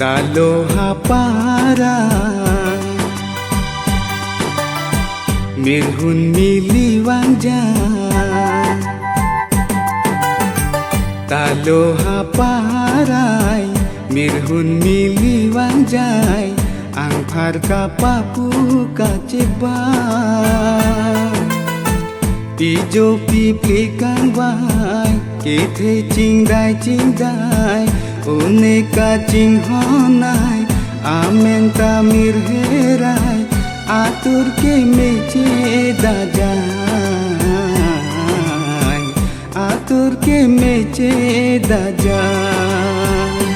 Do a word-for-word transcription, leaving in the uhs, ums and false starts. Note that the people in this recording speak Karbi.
Talo haparai, mirhun mili vangjai. Talo haparai, mirhun mili vangjai. Angphar kapapu kachebai. Pijo pipli kangvai, kethe chingdai chingdai, une kachinghon ai, amen ta mir herai, atur kemeche dajai, atur kemeche dajai.